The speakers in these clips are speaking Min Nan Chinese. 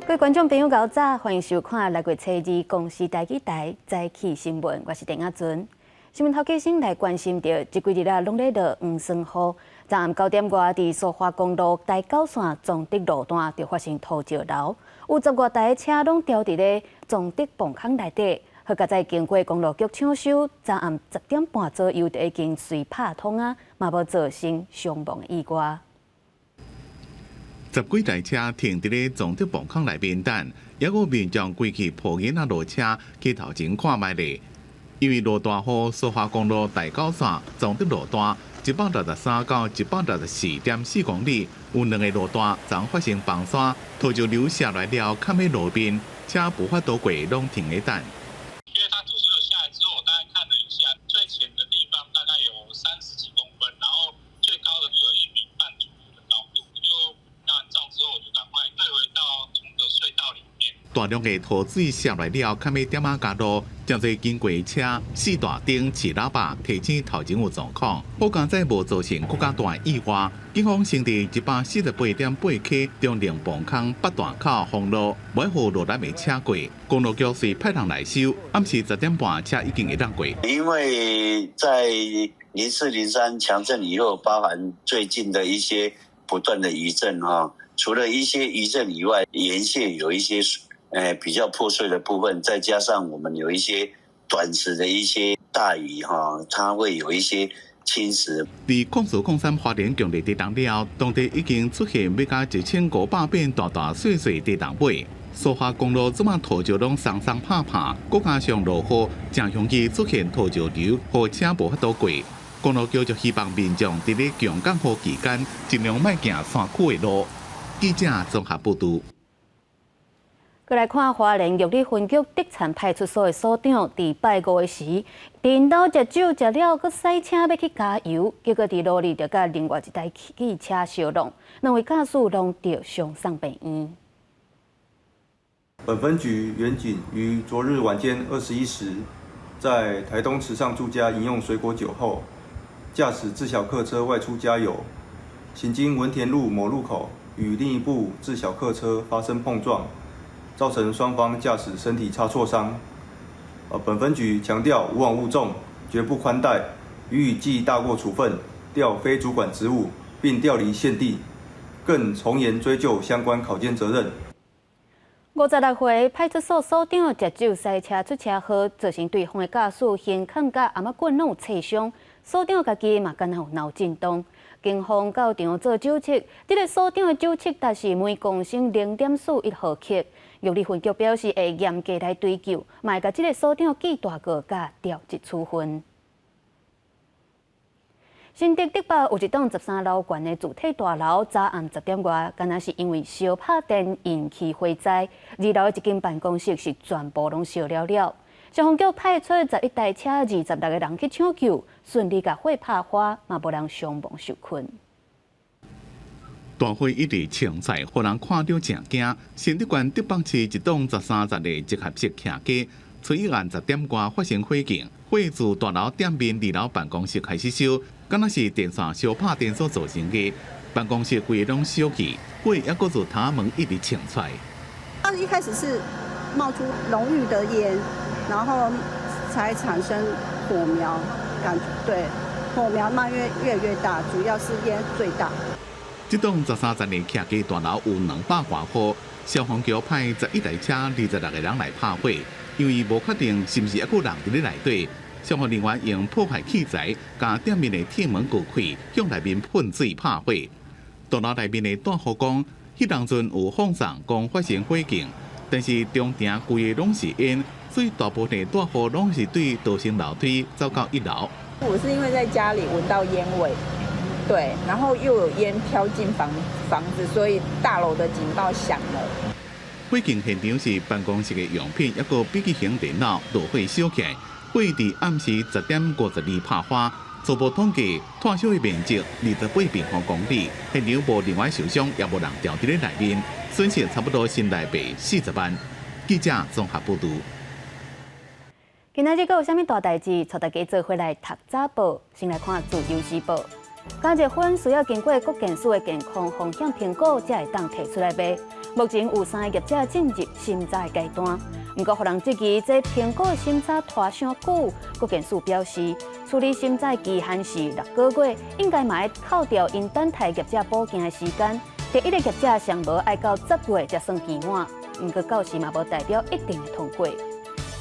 各位觀眾朋友，早歡迎收看六月初二公視台語台早起新聞，我是鄧亞尊。新聞頭家先來關心著，這幾日啊，攏咧落黃酸雨。昨暗9點外，佇蘇花公路台九線崇德路段就發生土石流，有十外台車攏牢佇咧崇德磅空內底。好佳哉經過公路局搶修，昨暗10點半左右就已經隨拍通啊，嘛無造成傷亡意外。十幾台車停佇咧崇德磅空內面等，抑閣有民眾規氣抱囡仔落車去頭前看覓咧。因為落大雨，蘇花公路台九線崇德路段163到164.4公里有兩个路段昨發生崩山，土石流下來了，崁佇路邊，車無法度過，攏停咧等。因為它土石流下來之後，我大概看了一下，最淺的地方大概有30幾公分，然後最高的有1米半左右的高度。就拍完照之後，我就趕快退回到崇德隧道裡面。大量的土水瀉來了，崁佇點仔加路，誠濟經過車四大燈、飼喇叭，提醒頭前有狀況。好佳哉無造成閣較大意外。警方先佇148.8 K 中寧磅空北大口封路，袂予路內的車過。公路局隨派人來修，暗時10點半車已經會當過。因為在04、03強震以後，包含最近的一些不斷的餘震哈，除了一些餘震以外，沿線有一些比較破碎的部分，再加上我們有一些短時的一些大雨哈，它會有一些侵蝕。佇04、03花蓮強烈地動了後，當地已經出現欲加1500變大大細細地動尾。蘇花公路這馬土石攏鬆鬆拍拍，閣加上落雨，誠容易出現土石流，予車無法度過。公路局就希望民眾佇咧強降雨期間，盡量莫行山區的路。記者綜合報導。閣來看花蓮玉里分局竹田派出所的所長，佇拜五的時，佇𪜶兜食酒食了，閣駛車欲去加油，結果佇路裡就佮另外一台汽車相撞，兩位駕駛攏著傷送病院。本分局員警於昨日晚間21時，在台東池上住家飲用水果酒後，駕駛自小客車外出加油，行經文田路某路口，與另一部自小客車發生碰撞，造成雙方駕駛身體擦挫傷。本分局強調無往勿縱，絕不寬待，予以記大過處分，調非主管職務，並調離現地，更從嚴追究相關考監責任。56歲派出所所長食酒駛車出車禍，造成對方的駕駛胸坎佮頷仔棍攏有擦傷，所長家己嘛敢若有腦震盪。警方到場做酒測，這个所長的酒測值是每公升0.41毫克。玉里分局表示會嚴格來追究，嘛會共這个所長記大過佮調職處分。新竹竹北有一棟13樓懸的住宅大樓，昨暗10點外，敢若是因為燒拍電引起火災，二樓的一間辦公室是全部攏燒了了。消防局派出11台車，26個人去搶救，順利共火拍花，嘛無人傷亡受困。大火一直衝出，予人看著誠驚。新竹縣竹北市一棟13層的集合式徛家，初一暗10點外發生火警，火自大樓頂面二樓辦公室開始燒，敢若是電線燒拍電所造成的。辦公室規个攏燒去，火猶閣自窗門一直衝出來。它一開始是冒出濃郁的煙，然後才產生火苗，感覺對，火苗慢越越來越大，主要是煙最大。這棟13層的徛家大樓有200外戶，消防局派11台車、26個人來拍火，因為無確定是毋是猶閣有人佇咧內底，消防人員用破壞器材，共頂面的鐵門鋸開，向內面噴水拍火。大樓內面的住戶講，彼當陣有放送講發生火警，但是中庭規个攏是煙，所以大部分的住戶攏是對逃生樓梯走到一樓。我是因為在家裡聞到煙味。對，然後又有煙飄進房子，所以大樓的警報響了。火警現場是辦公室的用品，一個筆記型電腦落火燒起來。火佇暗時10點52拍花，初步統計，炭燒的面積28平方公里，現場無人員受傷，也無人住佇咧內面，損失差不多新台幣40萬。記者綜合報導。今仔日閣有啥物大代誌？帶大家做伙來讀早報，先來看《自由時報》。加熱粉需要經過國健署的健康風險評估，才會當提出來賣。目前有三个業者進入審查的階段。毋過，予人質疑這蘋果審查拖傷久，國健署表示，處理審查期限是6個月，應該嘛會扣掉𪜶等待業者補件的時間。第一个業者上無愛到10月才算期滿，毋過到時嘛無代表一定會通過。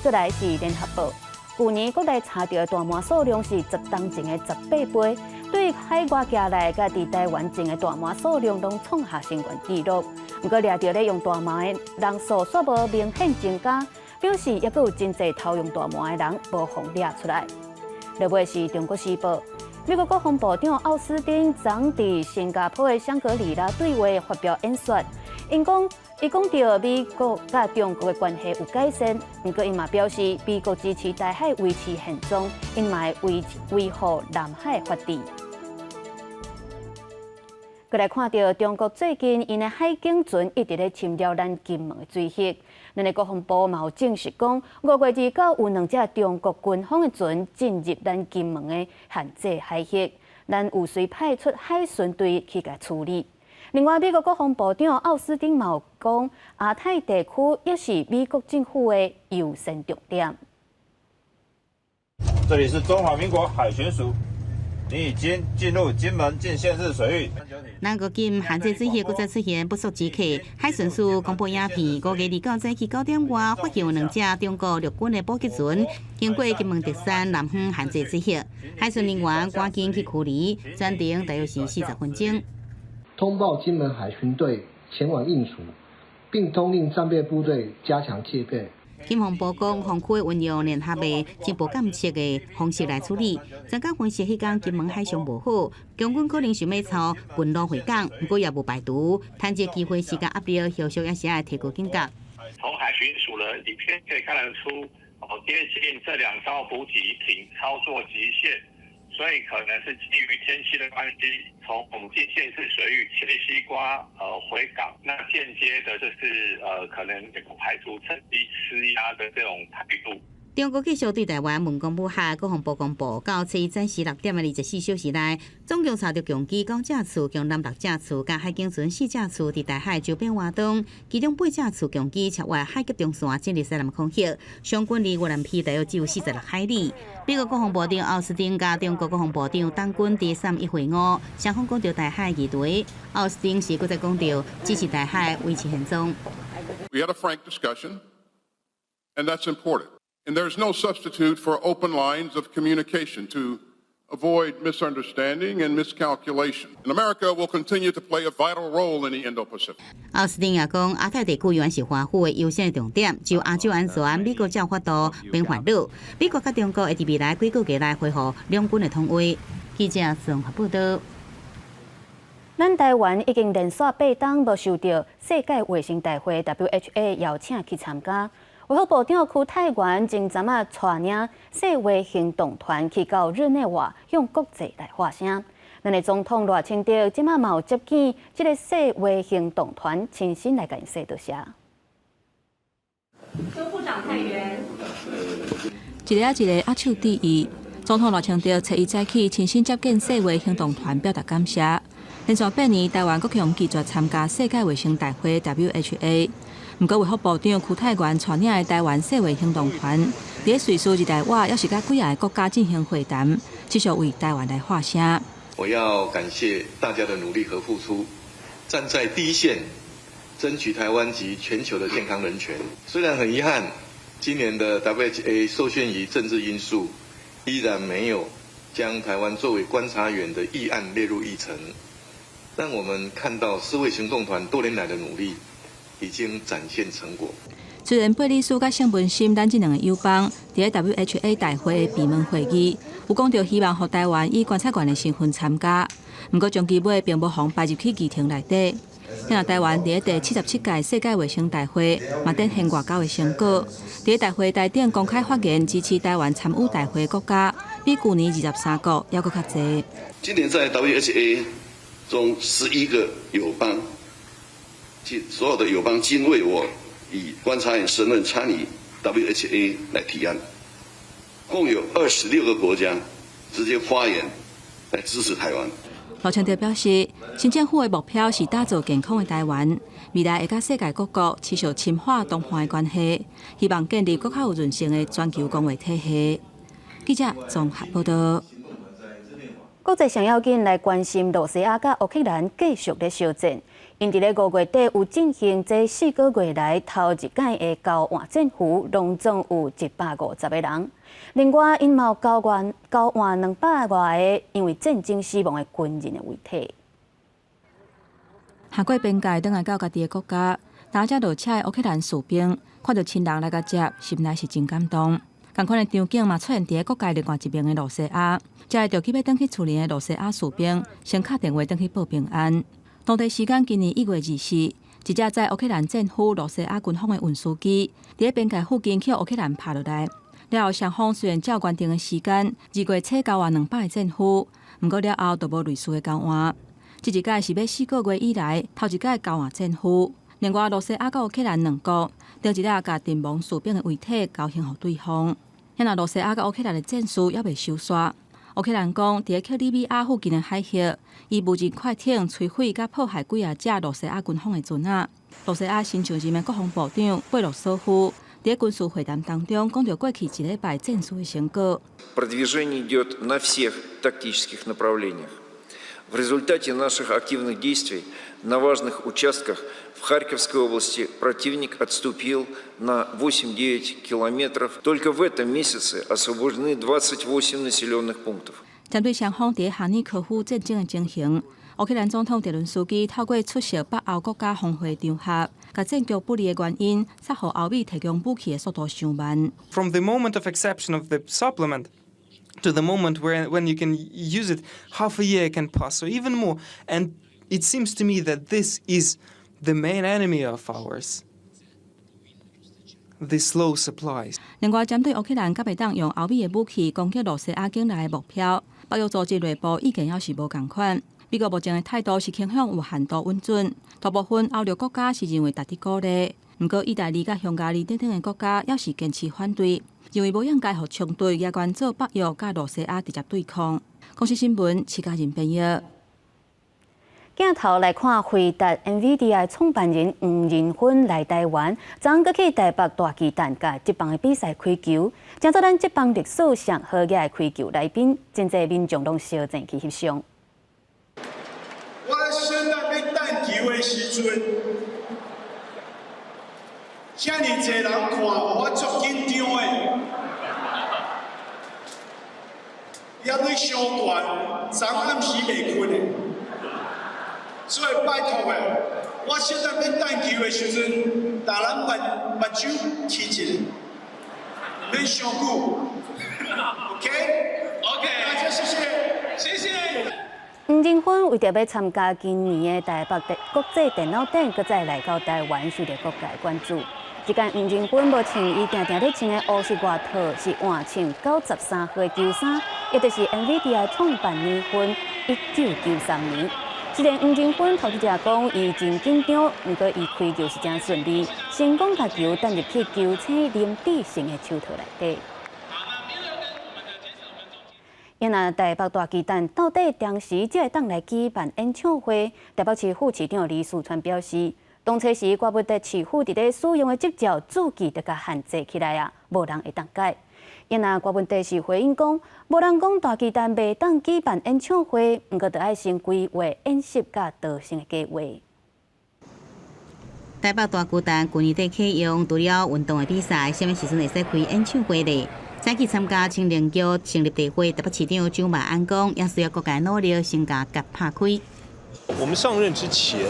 再來是聯合報，舊年國內查著的大麻數量是10冬前的18倍，對海外寄來佮佇台灣種的大麻數量攏創下新懸紀錄。毋過掠著咧用大麻的人數煞無明顯增加，表示猶閣有真濟偷用大麻的人無予掠出來。落尾是中國時報，美國國防部長奧斯汀昨佇新加坡的香格里拉對話發表演說，𪜶講伊講著美國佮中國的關係有改善，毋過伊嘛表示美國支持台海維持現狀，𪜶嘛會維護南海法治。閣來看著中國最近𪜶的海警船一直咧侵擾咱金門的水域，咱的國防部嘛有證實講，5月29有兩隻中國軍方的船進入咱金門的限制海域，咱有隨派出海巡隊去共處理。另外，美國國防部長奧斯汀嘛有講，亞太地區也是美國政府的優先重點。這裡是中華民國海巡署。你已經進入金門禁限制水域。咱國境限制水域閣再出現不速之客，海巡署公布影片，5月29早起9點外，發現有兩隻中國陸軍的補給船經過金門竹山南方限制水域，海巡人員趕緊去驅離，全程大約是40分鐘。通報金門海巡隊前往應處，並通令戰備部隊加強戒備。金防部講，防區會運用聯合的情報監測的方式來處理。專家分析，彼工金門海象無好，共軍可能想欲抄近路回港，毋過也無排除，趁這機會施加壓力，後續也是愛提高警覺。從海巡署的影片可以看得出，哦，接近這兩艘補給艇操作極限，所以可能是基於天氣的關係，從我們禁限制水域切西瓜回港，那間接的就是可能也不排除趁機施壓的這種態度。中國繼續對台灣文攻武嚇，國防部公布，到初一早時6點的24小時內，總共查著共機九架次、共艦六架次、佮海警船四架次佇台海周邊活動，其中八架次共機超越海峽中線進入西南空域，相距離越南彼大約只有46海里。美國國防部長奧斯汀佮中國國防部長董軍佇三一會晤，雙方講著台海議題。奧斯汀是閣再講著支持台海維持現狀。 We had a frank discussion, and that's important. And there's no substitute for open lines of communication to avoid misunderstanding and miscalculation. And America will continue to play a vital role in the Indo-Pacific. 奧斯汀也講，亞太地區永遠是華府的優先重點，就亞洲安全，美國才有法度免煩惱。美國佮中國會佇未來幾個月內恢復兩軍的通話。記者綜合報道。咱台灣已經連續8冬無受著世界衛生大會 WHA 邀請去參加。衛福部長邱泰源前陣仔帶領世衛行動團去到日內瓦，向國際來發聲。咱的總統賴清德這馬嘛有接見這个世衛行動團，親身來共𪜶說多謝。邱部長泰源，一个一个握手致意。總統賴清德初一早起親身接見世衛行動團，表達感謝。連續8年，台灣閣予拒絕參加世界衛生大會 WHA。毋過，衛福部長邱泰源帶領的台灣世衛行動團，佇瑞士日內瓦，猶是佮幾个國家進行會談，繼續為台灣來發聲。我要感謝大家的努力和付出，站在第一線，爭取台灣及全球的健康人權。雖然很遺憾，今年的 WHA 受限於政治因素，依然沒有將台灣作為觀察員的議案列入議程。但我們看到世衛行動團多年來的努力，已經展現成果。雖然貝里斯佮聖文森咱這兩个友邦佇 WHA 大會的閉門會議，有講著希望予台灣以觀察員的身份參加，毋過終其尾並無予排入去議程內底。現在台灣佇第77屆世界衛生大會嘛展現外交的成果，佇大會台頂公開發言支持台灣參與大會的國家，比舊年23國猶閣較濟。今年在 WHA 中11個友邦，所有的友邦均為我以觀察員身份參與 WHA 來提案，共有26個國家直接發言來支持台灣。賴清德表示，新政府的目標是打造健康的台灣，未來會佮世界各國持續深化同伴的關係，希望建立閣較有韌性的全球公衛體系。記者綜合報道。國際上要緊來關心，羅西亞佮烏克蘭繼續咧相戰。𪜶佇咧5月底有進行這4個月來頭一擺的交換戰俘，攏總有150個人。另外，𪜶嘛有交換200外個因為戰爭死亡的軍人的遺體。跨過邊界轉來到家己的國家，搭這落車的烏克蘭士兵看著親人來共接，心內是真感動。仝款的場景嘛出現佇國界另外一邊的羅西亞，這个著急欲轉去厝裡的羅西亞士兵先敲電話轉去報平安。當地時間今年1月24，一隻載烏克蘭戰俘羅西亞軍方的運輸機，佇咧邊界附近去烏克蘭拍落來。了後雙方雖然照原定的時間，2月初交換200個戰俘，毋過了後就無類似的交換。這一擺是欲4個月以來頭一擺交換戰俘。另外，羅西亞佮烏克蘭兩國，頂一日共陣亡士兵的遺體交還予對方。現在羅西亞佮烏克蘭的戰事猶未收煞。烏克蘭講，佇克里米亞附近的海域，以無人快艇摧毀佮破壞幾仔隻羅西亞軍方的船仔。羅西亞新上任的國防部長貝洛索夫佇軍事會談當中講著過去一禮拜戰事的成果。 Продвижение идет на всех тактических направлениях. В результате наших активных действий на важных участках в Харьковской области противник отступил на 8-9 километров. Только в этом месяце освобождены 28 населенных пунктов. 針對雙方佇哈爾科夫戰爭的情形，烏克蘭總統澤倫斯基透過出席北歐國家峰會場合，共戰局不利的原因，煞予歐美提供武器的速度傷慢。 From the moment of acceptance of the supplement to the moment when you can use it, half a year can pass, or even more. And it seems to me that this is the main enemy of ours, the slow supplies. 另外，針對烏克蘭敢會當用歐美的武器攻擊羅西亞境內的目標，北約組織內部意見猶是無仝款。美國目前的態度是傾向有限度允准，大部分歐陸國家是認為值得鼓勵。毋過，意大利佮匈牙利等等的國家猶是堅持反對，認為無應該予衝突也關做北約佮羅西亞直接對抗。公視新聞，徐嘉仁編譯。鏡頭來看，輝達 NVIDIA 創辦人黃仁勳來台灣，昨昏閣去台北大巨蛋共職棒的比賽開球，成做咱職棒歷史上好額的開球來賓，真濟民眾攏相爭去翕相。我現在欲擲球的時陣，遮爾濟人看我，我足緊張的。壓力傷懸，昨暗時袂睏的。所以拜託的，我現在欲擲球的時陣，大人目睭起一下，免傷久。OK，OK，大家謝謝，謝謝。黃仁勳為著欲參加今年的台北國際電腦展，閣再來到台灣，受著各界關注。這擺黃仁勳無穿伊定定咧穿的烏色外套，是換穿93號的球衫，也就是 NVIDIA 創辦年份1993年。雖然黃仁勳頭一日講伊真緊張，毋過伊開球是真順利，成功共球擲入去球星林智勝的手套內底。若台北大巨蛋到底當時才會當來舉辦演唱會？台北市副市長李四川表示，當初時怪不得市府佇咧使用的執照註記就共限制起來啊，無人會當改。若郭文帝是回應講，無人講大巨蛋袂當舉辦演唱會，毋過著愛先規劃演習佮逃生的計劃。台北大巨蛋舊年底啟用，除了運動的比賽，啥物時陣會使開演唱會咧？早起參加青年局成立大會，台北市長蔣萬安講，也需要各界努力，先共結拍開。我們上任之前，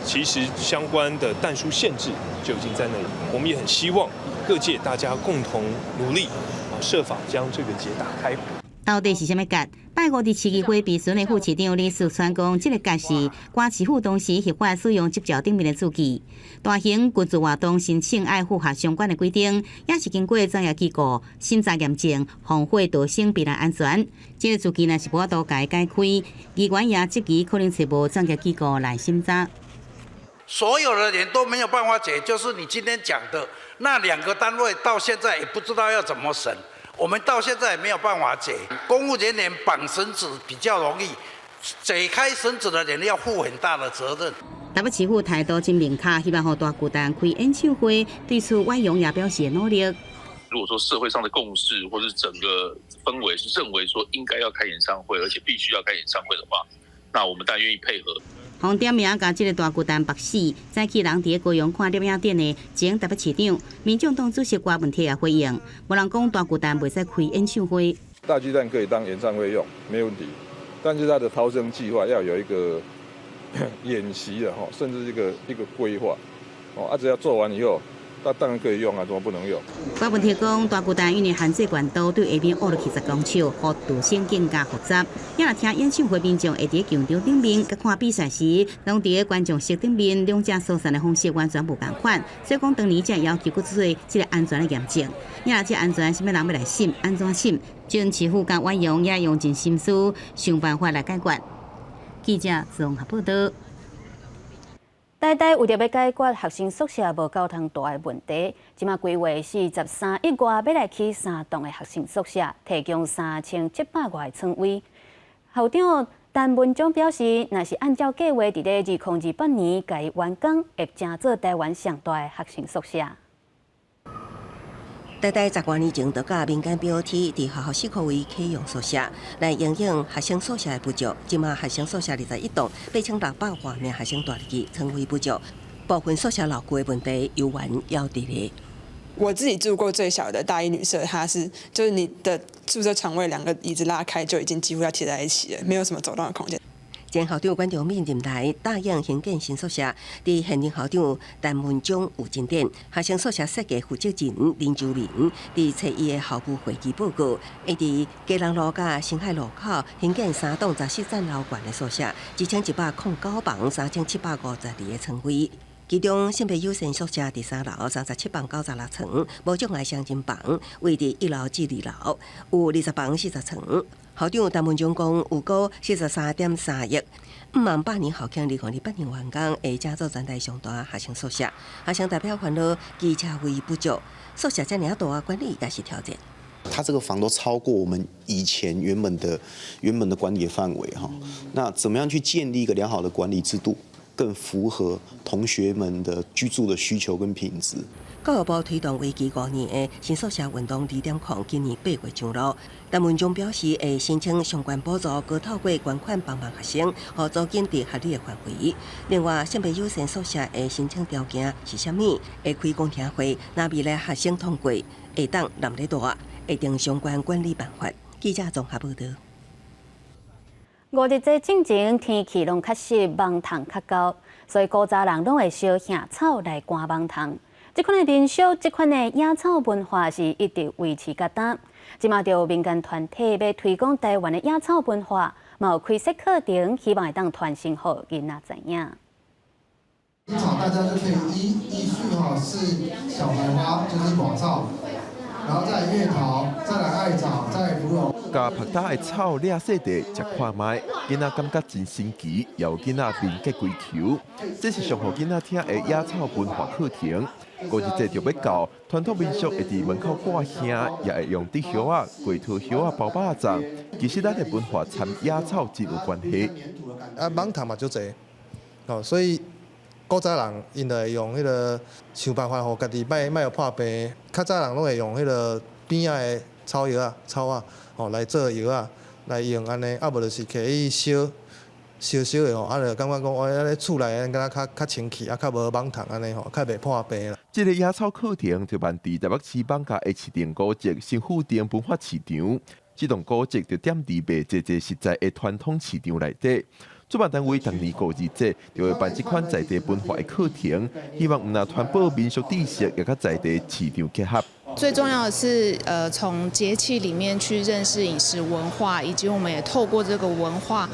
其實相關的但書限制就已經在那裡。我們也很希望各界大家共同努力，啊，設法將這個結打開。到底是啥物結？拜五佇市議會備詢的副市長李四川講，這個結是關市府當時核發使用執照頂面的註記。大型軍事活動申請愛符合相關的規定，也是經過專業機構審查驗證，防火逃生避難安全。這個註記若是無法度共伊解開，議員也質疑可能揣無專業機構來審查。所有的人都沒有辦法解，就是你今天講的那兩個單位，到現在也不知道要怎麼審。我們到現在也沒有辦法解。公務人員綁繩子比較容易，解開繩子的人要負很大的責任。台北市府態度真明確，希望予大巨蛋開演唱會，對此婉容也表示努力。如果說社會上的共識或者整個氛圍是認為說應該要開演唱會，而且必須要開演唱會的話，那我們當然願意配合。予點名共這个大巨蛋縛死，早起人佇高雄看攝影展的前台北市長、民眾黨主席郭文鐵也回應，無人講大巨蛋袂使開演唱會。大巨蛋可以當演唱會用，沒問題，但是它的逃生計劃要有一個演習的哈，甚至一個規劃，哦，啊，只要做完以後，那當然可以用啊，怎麼不能用？郭文鐵講，大巨蛋因為限制懸度對下面挖落去10公尺，予逃生更加複雜。也若聽演唱會民眾會佇球場頂面，佮看比賽時，攏佇觀眾席頂面，兩者疏散的方式完全無仝款。所以講，當年才要求閣做這个安全的驗證。也若這安全，啥物人欲來審？按怎審？前市府佮婉容也用盡心思想辦法來解決。記者綜合報道。台大為著欲解決學生宿舍無夠通蹛的問題，這馬規劃43億外欲來起三棟的學生宿舍，提供3700外個床位。校長陳文忠表示，若是按照計劃，佇咧2028年共伊完工，會成做台灣上大的學生宿舍。台大十外年前就佮民間 BOT 佇學校四箍圍啟用宿舍，來因應學生宿舍的不足。這馬學生宿舍21棟，8600外名學生蹛入去，床位不足，部分宿舍老舊的問題猶原猶佇咧。我自己住過最小的大一女舍，它是就是你的宿舍床位兩個椅子拉開就已經幾乎要貼在一起了，沒有什麼走動的空間。前校長管中閔任內答應興建新宿舍，佇現任校長陳文忠有進展。學生宿舍設計負責人林周明佇初一的校務會議報告，會佇基隆路佮辛亥路口興建三棟14層樓懸的宿舍，1109房，3752個床位。其中性別友善宿舍佇3樓37房96床，無障礙雙人房，位佇1樓至2樓，有20房40床。校長陳文忠講，預估43.3億，毋望百年校慶2028年完工，會成做全台上大學生宿舍。學生代表煩惱機車位不足，宿舍遮爾大，管理也是挑戰。他這個房都超過我們以前原本的管理範圍哈。那怎麼樣去建立一個良好的管理制度，更符合同學們的居住的需求跟品質？教育部推動為期5年的新宿舍運動2.0，今年8月上路。陳文忠表示，會申請相關補助，閣透過捐款幫忙學生，予租金佇合理的範圍。另外，性別友善宿舍的申請條件是啥物？會開公聽會，若未來學生通過，會當留咧蹛，會定相關管理辦法。記者綜合報道。五日節進前天氣攏較濕，蠓蟲較厚，所以古早人攏會燒薹草來趕蠓蟲。這款的民俗，這款的野草文化是一直維持到今。這馬就有民間團體欲推廣台灣的野草文化，嘛有開設課程，希望會當傳承予囡仔知影。草大家就可以依序哈，是小白花，就是寡草，然後再來月桃，再來艾草，再來芙蓉。共縛搭的草掠細塊，食看覓，囡仔感覺真神奇，也有囡仔面結規球。這是上予囡仔聽的野草文化課程。五日節就欲到，傳統民俗會佇門口掛香，也會用竹葉仔、桂桃葉仔包肉粽。其實咱的文化參野草真有關係。啊，蠓蟲嘛足濟，哦，所以古早人𪜶就會用彼个想辦法，予家己莫莫予破病。較早人攏會用彼个邊仔的草藥仔、草仔，吼來做藥仔來用按呢，啊無就是摕去燒燒燒的吼，啊就感覺講，哦，按呢厝內敢若較較清氣，啊較無蠓蟲按呢吼，較袂破病啦。這个野草課程就辦佇台北市艋舺的市定古蹟新富町文化市場，這棟古蹟就踮佇賣濟濟實在的傳統市場內底。主辦單位逐年五二節就會辦這款在地文化的課程，希望毋但傳播民俗知識，也佮在地市場結合。最重要的是，從節氣裡面去認識飲食文化，以及我們也透過這個文化，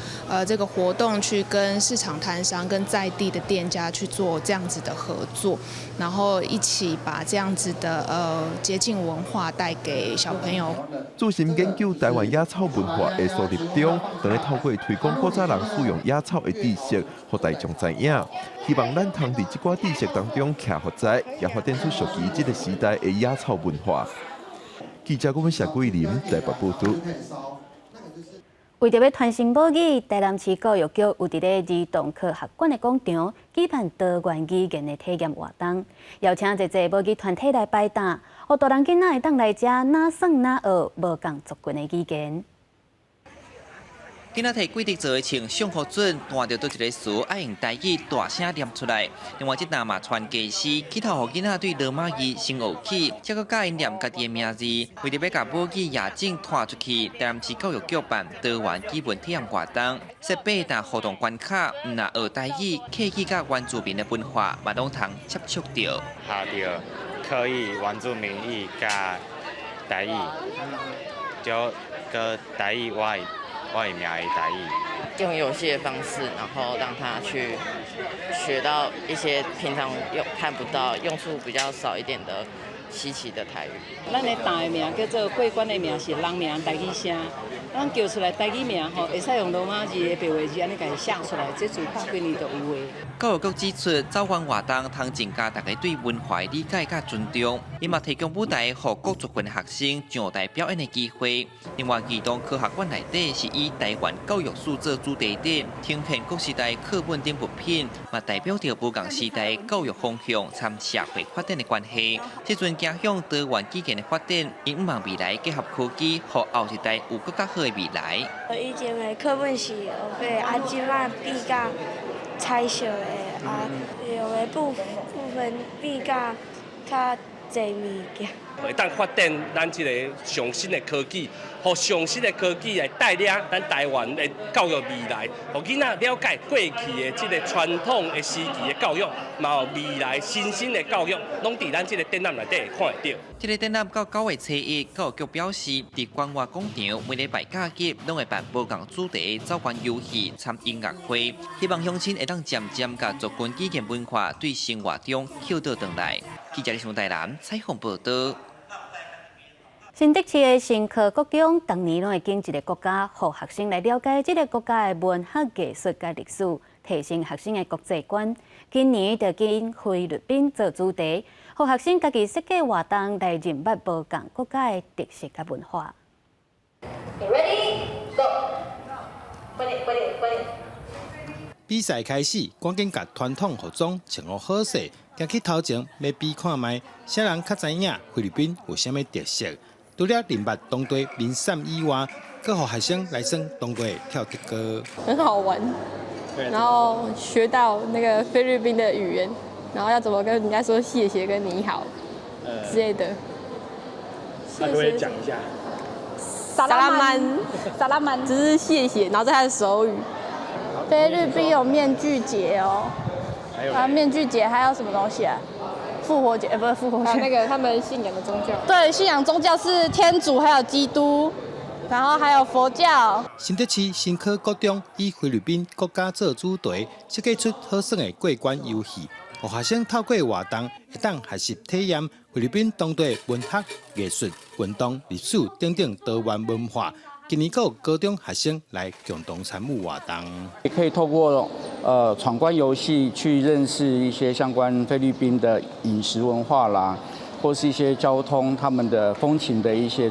這個活動去跟市場攤商、跟在地的店家去做這樣子的合作，然後一起把這樣子的節慶文化帶給小朋友。專心研究台灣野草文化的蘇立中，當咧透過推廣古早人使用野草的知識，予大眾知影。希望咱通佇這寡知識當中徛發財，也發展出屬於這个時代的野草文化。記者郭文謝桂林台北報道。為著欲傳承母語，台南市教育局有佇咧兒童科學館的廣場舉辦多元語言的體驗活動，邀請濟濟母語團體來擺檔，予大人囡仔會當來遮哪耍哪學無仝族群的語言。囡仔提規則做的穿上好準，彈著佗一个詞，愛用台語大聲念出來。另外，這檔嘛傳家詩，起頭予囡仔對羅馬字先學起，才閣教𪜶念家己的名字。為著欲共母語野種拖出去，台南市教育局辦多元語文體驗活動，設八檔互動關卡，毋若學台語、客語佮原住民的文化，嘛攏通接觸著。學著客語、原住民語佮台語，就閣台語我會名的台語，用遊戲的方式，然後讓他去學到一些平常用看不到、用處比較少一點的稀奇的台語。咱的檔的名叫做過關的名是人名台語聲，咱叫出來台語名吼，會使用羅馬字的白話字按呢共伊寫出來，這自百幾年就有的。教育局指出，走完活動通增加大家對文化的理解佮尊重，伊嘛提供舞台，予各族群學生上台表演的機會。另外，兒童科學館內底是以台灣教育史做主題的，呈現各時代課本等物品，嘛代表著無仝時代教育方向參社會發展的關係。這陣走向多元語言的發展，𪜶向望未來結合科技，予後一代有閣較好的未來。以前的課本是黑白，啊，這擺變甲彩色的，啊，用的部分變甲較濟物件。會當發展咱這個上新的科技，予上新的科技來帶領咱台灣的教育未來，予囡仔了解過去的這個傳統的時期的教育，嘛有未來新興的教育，攏佇咱這個展覽內底會看會著。這個展覽到9月初1，教育局表示，佇關外廣場每禮拜假日攏會辦無仝主題的走關遊戲、參音樂會，希望鄉親會當漸漸共族群語言文化對生活中抾倒轉來。記者李松台南採訪報導。新竹市的新科國中，逐年攏會揀一个國家，予學生來了解這个國家的文學、藝術佮歷史，提升學生的國際觀。今年就揀菲律賓做主題，予學生家己設計活動來認捌無仝國家的特色佮文化。 Ready, go！快點，快點，快點！比賽開始，趕緊共傳統服裝穿予好勢，行去頭前欲比看覓，啥人較知影菲律賓有啥物特色？除了認捌當地名產以外，閣予學生來耍當地跳竹篙。很好玩，然後學到那個菲律賓的語言，然後要怎麼跟人家說謝謝跟你好之類的。那可不可以講一下？ Salamat，salamat，只是謝謝，然後在他的手語。菲律賓有面具節哦，啊，面具節還有什麼東西啊？復活節，不是復活節，那個他們信仰的宗教。對，信仰宗教是天主，還有基督，然後還有佛教。新竹市新科國中以菲律賓國家做主題，設計出好耍的過關遊戲，予學生透過活動會當學習體驗菲律賓當地文學、藝術、運動、歷史等等多元文化。今年閣有高中學生來共同參與活動，也可以透過闖關遊戲去認識一些相關菲律賓的飲食文化啦，或是一些交通他們的風情的一些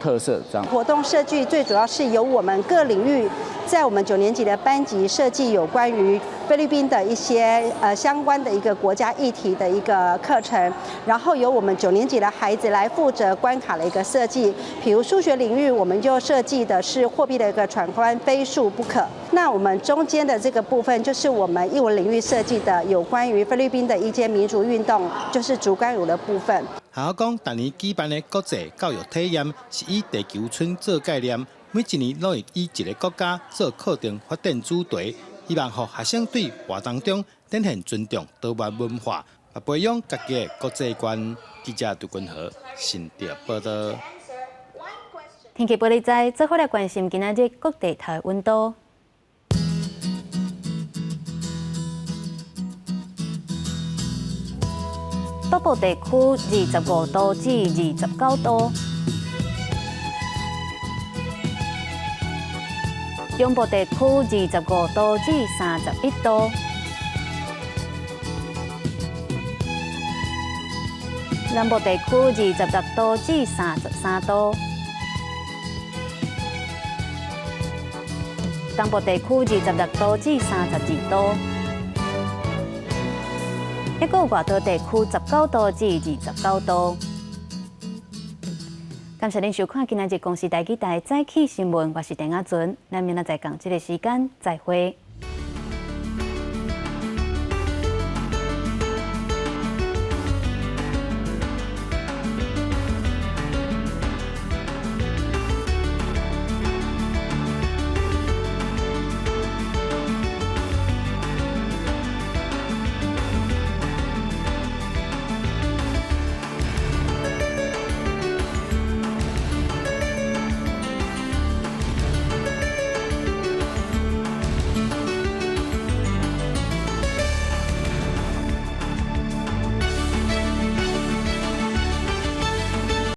特色。這樣活動設計最主要是由我們各領域在我們9年級的班級設計有關於菲律賓的一些相關的一個國家議題的一個課程，然後由我們9年級的孩子來負責關卡的一個設計。比如數學領域，我們就設計的是貨幣的一個闖關，非數不可。那我們中間的這個部分，就是我們藝文領域設計的有關於菲律賓的一些民族運動，就是竹竿舞的部分。學校講，逐年舉辦的國際教育體驗是以地球村做概念，每一年攏會以一个國家做課程發展主題，希望予學生對活動中展現尊重多元文化，也培養家己的國際觀。記者杜君和新竹報導。天氣報你知，做伙來關心今仔日各地頭的溫度。北部地區25度至29度，中部地區25度至31度，南部地區26度至33度。東部地區26度至32度，抑閣有外島地區19度至29度。感謝您收看今仔日公視台語台早起新聞，我是鄭亞純，咱明仔載仝這个時間再會。